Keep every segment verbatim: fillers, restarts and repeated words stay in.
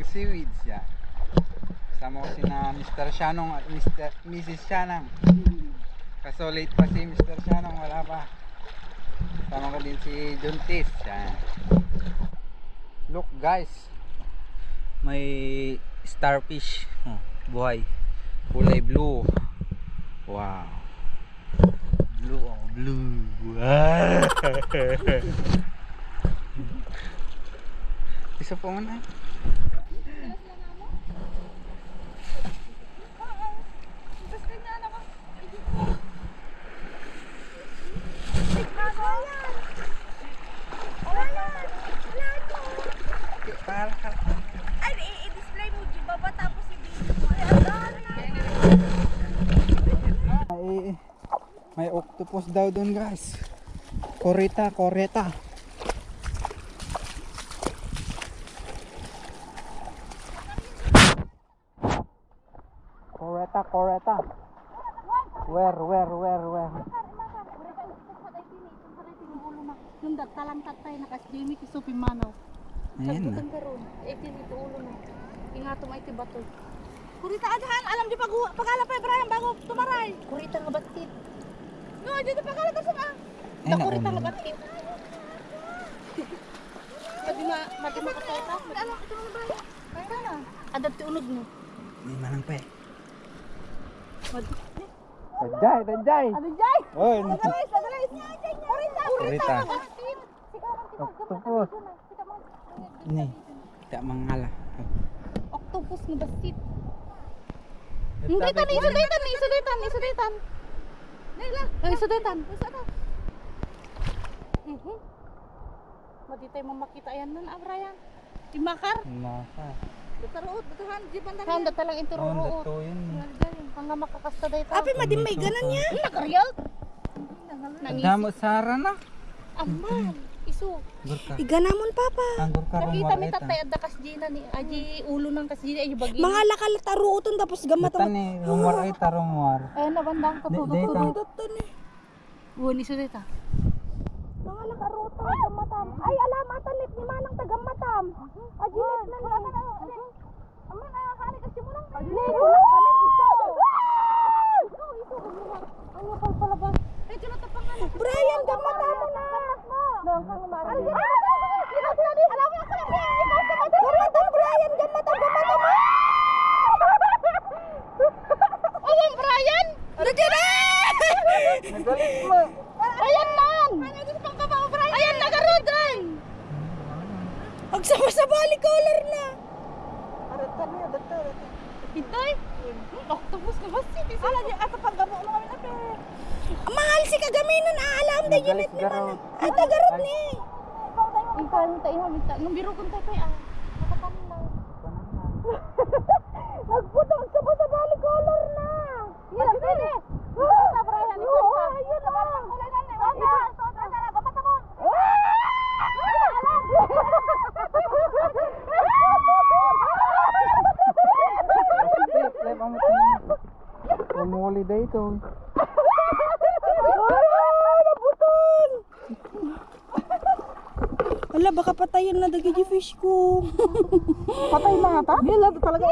Seaweeds ya. Kasama ko sina Mister Shanong at Mister, Missus Shanang. Kaso late pa si Mister Shanong, wala pa. Kasama ko din si Juntis. Yan. Look, guys. May starfish. Oh, buhay. Kulay blue. Wow. Blue, oh, blue. Isa pa man, ah. Ay, i-display mo di baba tapos i-video mo. Ay, ang dami. Ay, may octopus daw dun, guys. Koreta, koreta. Koreta, koreta. Where, where, where, where? Nung dagtalang tatay, nakas Jamie, ti supin manaw. Ayan na. Sagbutan ka ron. Eh, tinito ulo na. Ingatom ay ti bato. Kurita, adahan, alam di pag-, pag-alapay, Brian, bago tumaray. Kurita nga batit. No, di pag-alapay sa, ah. Ay, nakurita nga batit. Madi ma-, madi makaseta. Ano, ito na, Brian. Kaya na. Adap ti unod mo. Di manang pa eh. Madi. Tajay, tajay. Ano, Jay? Oy. Tagalis, tagalis. Kurita, kurita. Kurita. Octopus. Ni, ta mangala. Octopus nga basit. Hindi, tani, iso daytan, iso daytan, iso daytan. Nila. Ay, iso daytan. Iso na. Mhm. Madi tay mamakita ayan nan, ah, Brian. Imakar? Imakar. Dataruot, datahan, di ba? Saan datalang Oh, inturuot? Datuyon. Nga, dyan. Ang nga makakasta dayta. Api, madi may ganan niya. Hmm, nagarial. Nangis. Damo sara na. Aman, iso. Gurka. Iganamon, Papa. Ang gurka. Nakita mi rumor tatay, adda kas Gina ni, aji ulo ng kas Gina, aji bagay. Mga lakal taruoton, tapos gamata. Datan ni, rumor ay tarumor. Ay, nabandang ko. Di, di, tututuro. Datan ni. Uwan, isu dita. Mga nakaruto, gammatam. Ay, alam, atanip ni Manang ta gammatam. Agilat na ni. Aman, ah, hari kasi mo lang. Agilat mo lang kami, iso. Iso, iso, iso. Ang napalpalabas. Ay, tinatapang ka na. Brian, gammatam mo na. Doon kang umari. Alam mo, ako lang, ikaw sa mata. Gammatam, Brian, gammatam, gammatam. Awan, Brian! Nagkira! Nagalit mo. Ayan nan! Ayan na, garod, ay! Agsabasabali color na! Arata niya, data, data. Itay? Hmm, octopus na ba? Ala, di, ato paggamu mo kami na, pe. Mahal si kagaminan, aalam da yun. Nagalit, garod. Ay, tagarot ni. Ikaw, tayo, ikaw, tayo, ikaw. Nung biro kong tayo, ah. Nakatanong. Nagputol, sabasabali color na. Yun, pwede. Ito na, Brian, ito, ito. Ayun, oh. Ito na, ito na, ito na, ito na. Umuli dito. Ah, nabutol! Ala, baka patayan na dagiti fish ko. Patay na ata? Nila talaga.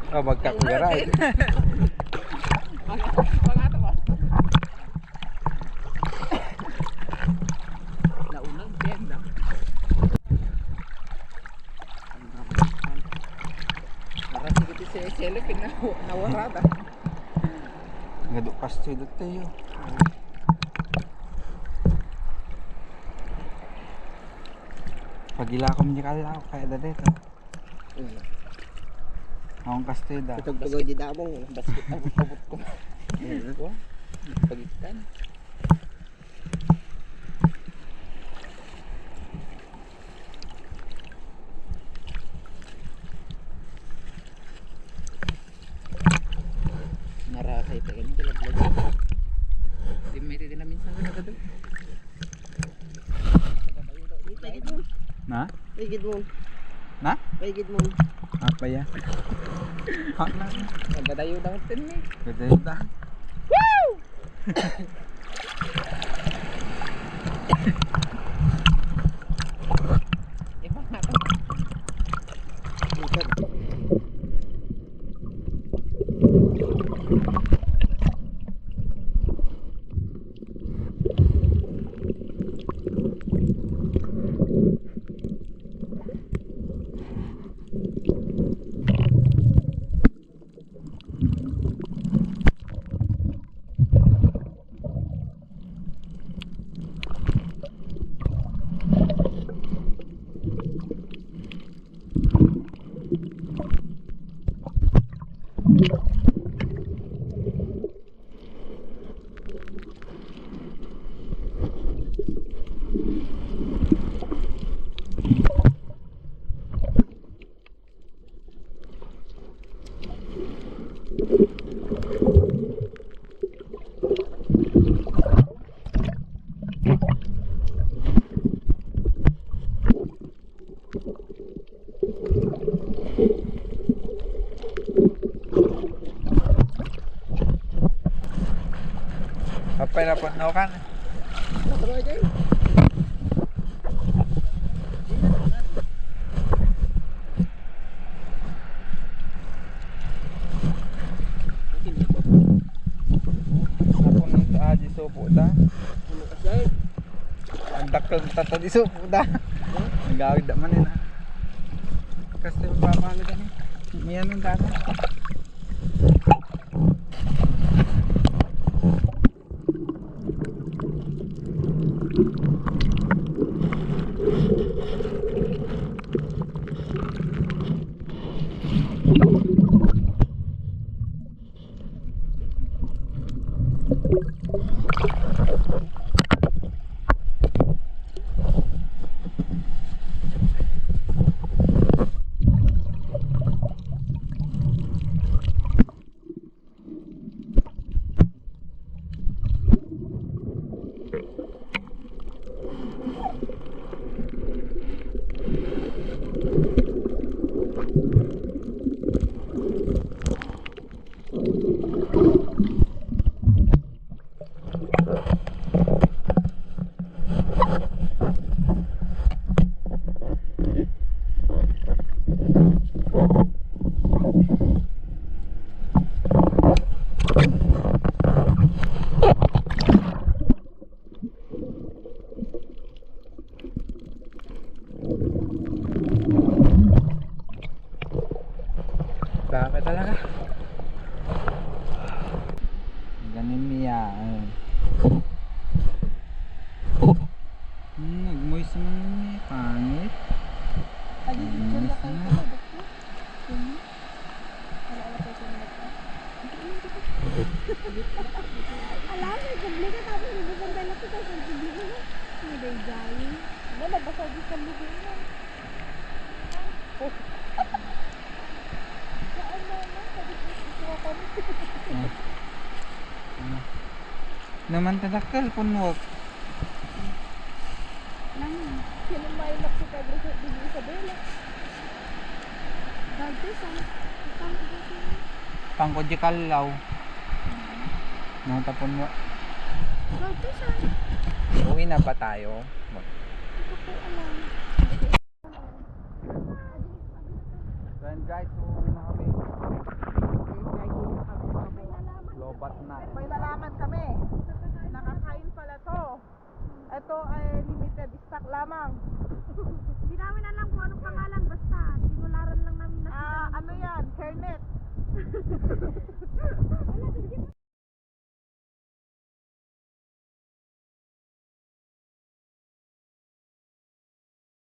Oh, magkakuyaray. Naunang benda. Para sige ti se-, selfie na nawarada. Gadu kastoy dati, oh. Pagila ko ni kalaw, kaya dati to. Akong kastoy da. Ito, tugaw di damong, basket, abot-abot ko. Ayun. Pagitan. Narakay pa yan, kilaglag. Di may titi na minsan ka nagado. Na? Paigid mo. Na? Paigid mo. Apa ya? Ha na? Nagadayo na ang tin eh. Gadayo na. Iba nga to. Apay na pud no kan? Apon ta di supo ta. Ang dakkel ta ta di supo ta. Ang gawid da man yun, ah. Kasi mapapalo ka ni. Yan ang gana. Dami talaga. Ganin niya, eh. Hmm, nag-moist naman niya. Pangit. Nag-moist na. Ala, may publika, tapos may bukang dala ko, tapos may publika na. Ano ba yung galing? Wala, baka di sa lugar na. Saan na, na? Sabi ko, gusto ko kami. Ah. Ah. Naman tadakkel, punwak. Nang sino may nakita ko sa Bibi Isabela? Dagdi sa pangkudisin. Pangkudikalaw. Mga tapon mo. Dagdi sa. Uwi na ba tayo? Hindi ko po alam. So, yun guys, so, uwi na kami. What not? May nalaman kami. Nakakain pala to. Ito ay limited stock lamang. Hindi namin alam kung anong pangalan, basta tinularan lang namin na Ah, ano yan? Hairnet.